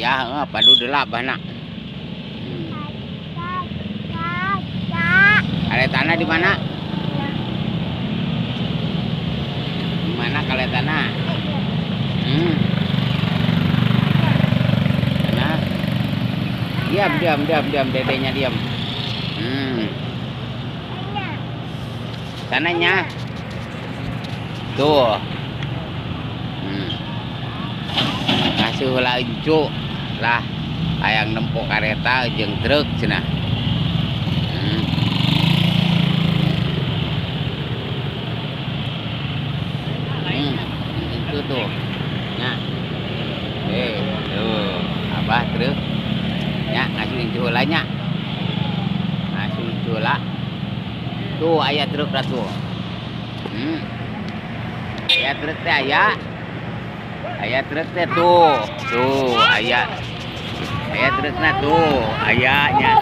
Aya heeh padu deula abahna. Karetana di mana? Di mana karetana? Sana. Diam, diam, diam, diam, dedenya diam. Sananya. Tuh. Ngasuh heula incu lah hayang nempo kareta jeung truk cenah. Itu tuh. Nya. Tuh, abah truk. Nya ngasuh incu heula nya. Ngasuh incu heula. Tuh aya truk lah tuh. Aya truk teh aya. Aya truk teh tuh. Tuh aya. Aya trukna tuh, aya nya.